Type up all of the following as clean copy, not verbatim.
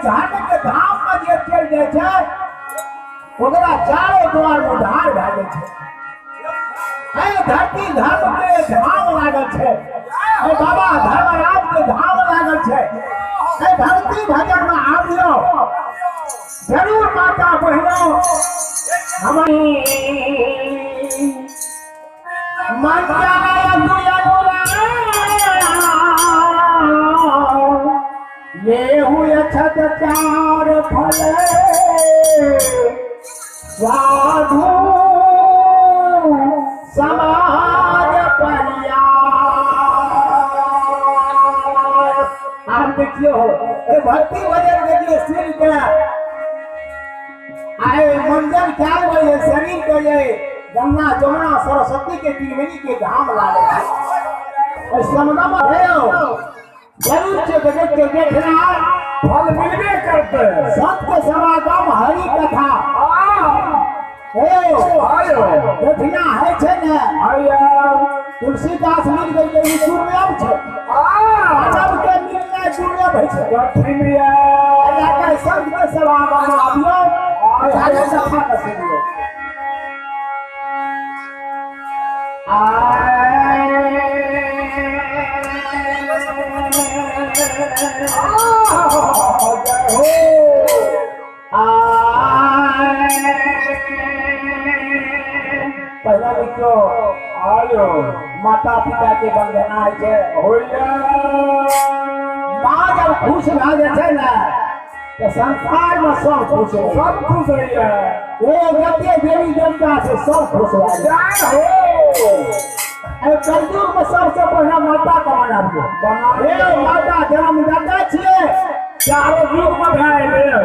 धर्म के धाम में जे चलि जाइ छै ओकरा चारो द्वार में उद्धार भए जाइ छै। एहि धरती धर्म के धाम लागल छै, एहि बाबा धर्मराज के धाम लागल छै। एहि भक्ति भजन में आबियौ जरूर माता बहिनो। हमारी ये हुए छत चार फल साधु समाज परियार। आप देखियो ए भक्ति भजन देखियो सुन के आए मंजन क्या हुए शरीर के ये गंगा जमुना सरस्वती के त्रिवेणी के धाम लागे छै। संगम है जरूर से देखै के देखना फल मिलबे करते। संत के समागम हरि कथा देखना है छै ने। तुलसीदास मिल गई ई दुर्लभ छै, अजब के मिलना दुर्लभ है छै। संत के समागम आबियौ हरि कथा के सुनियौ। पहला देखियो आयो माता पिता के वंदना है छै। माँ जब खुश भए जाइ छै ने तो संसार में सब खुश हो, सब खुश होइए। ओ जते देवी देवता छै सब खुश भए जाइ हो। कलयुग में सबसे पहला माता के मनाबियौ। माता जन्मदाता छियै, चारो युग में भए गेलै।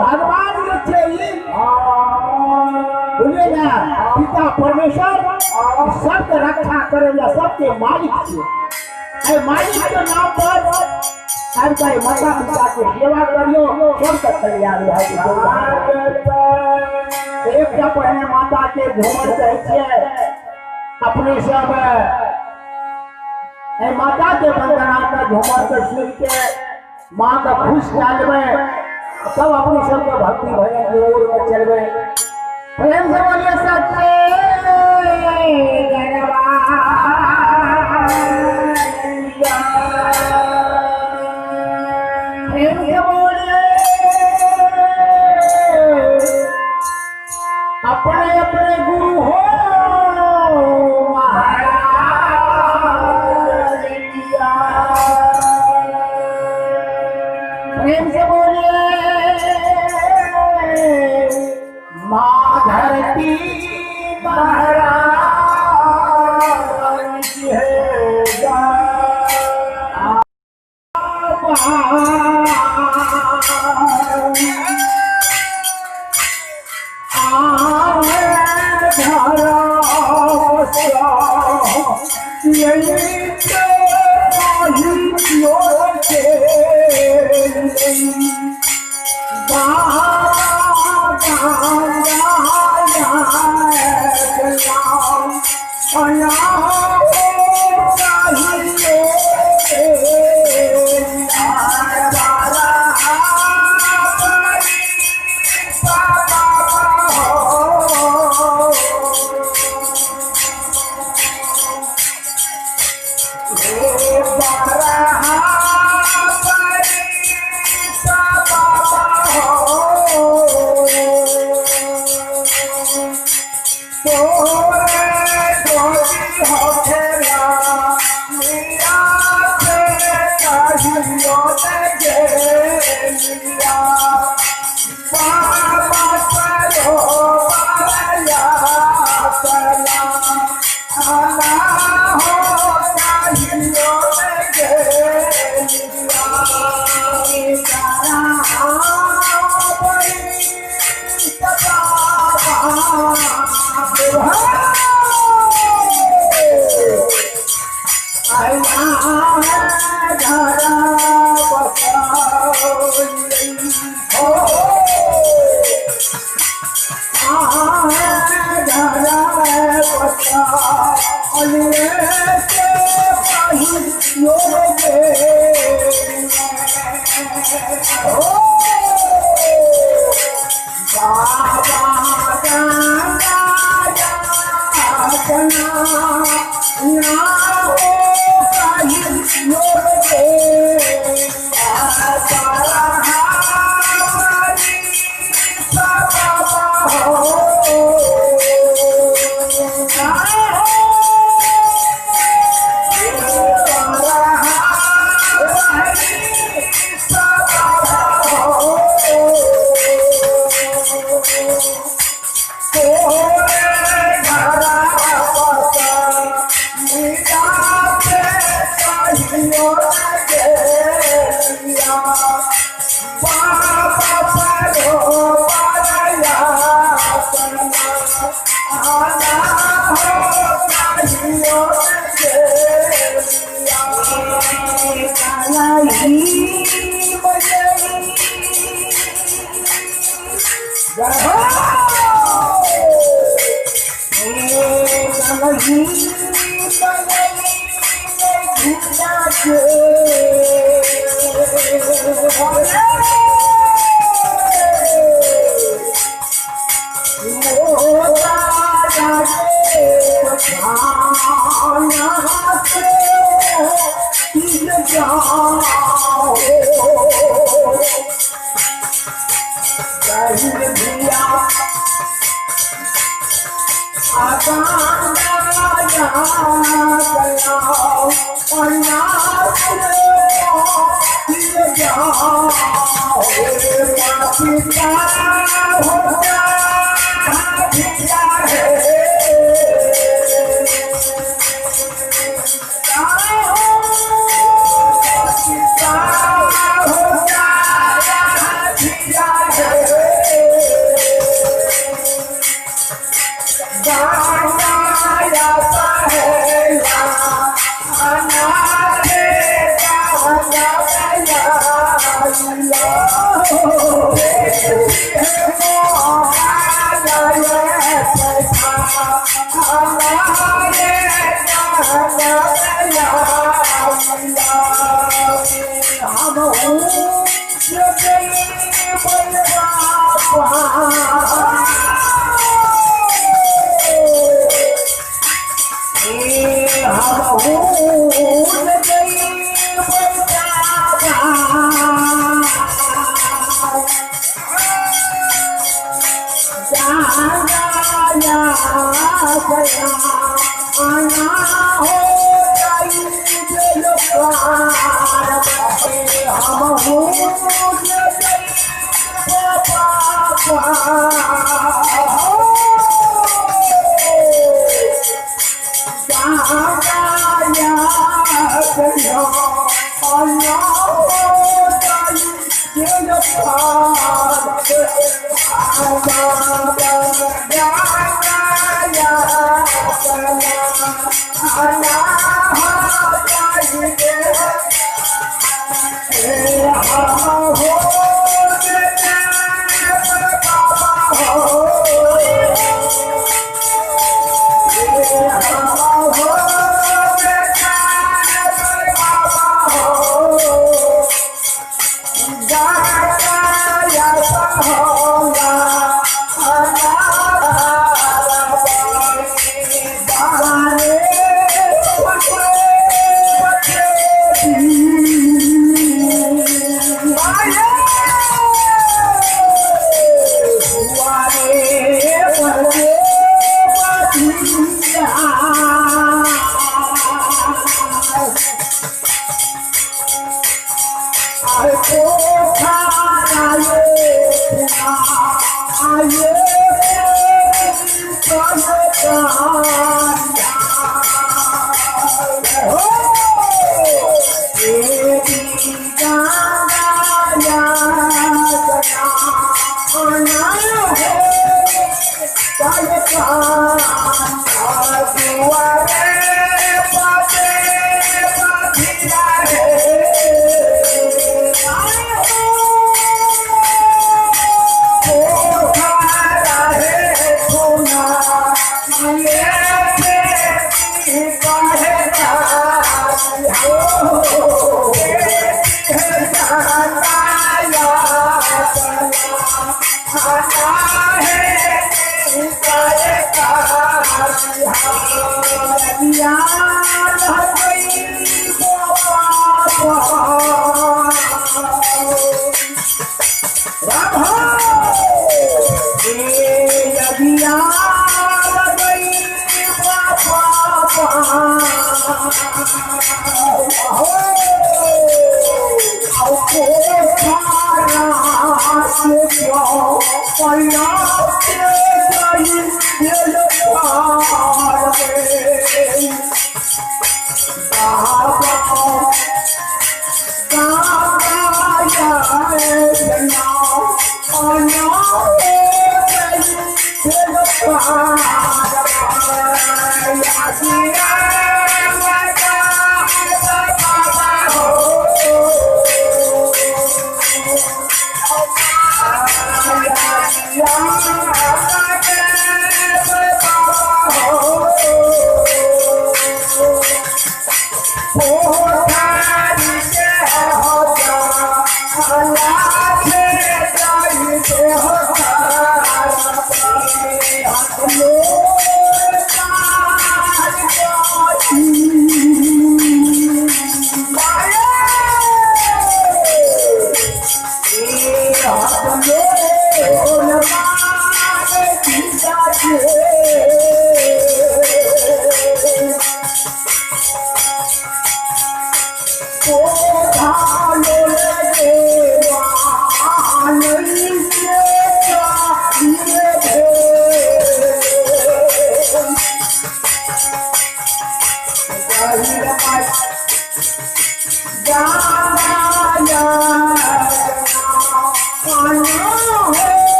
भगवान जे छै बुझलियै ने, पिता परमेश्वर सबके रक्षा करै लए सबके मालिक छियै। एहि मालिक के नाम पर आबि कऽ माता पिता के सेवा करियौ, सबके कल्याण भए जेतै। एकटा पहिने माता के झूमर कहै छियै अपने सब माता के वंदना के झूमर के सुन के माँ के खुश कए लेबै, तब अपने सबके भक्ति भजन के ओर में चलबै। प्रेम से बोलिए सच्चे दरबार। प्रेम से बोलिए अपने अपने गुरु हो महाराज। प्रेम से बोलिए माँ धरती महाराज है। Bara Oh,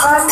I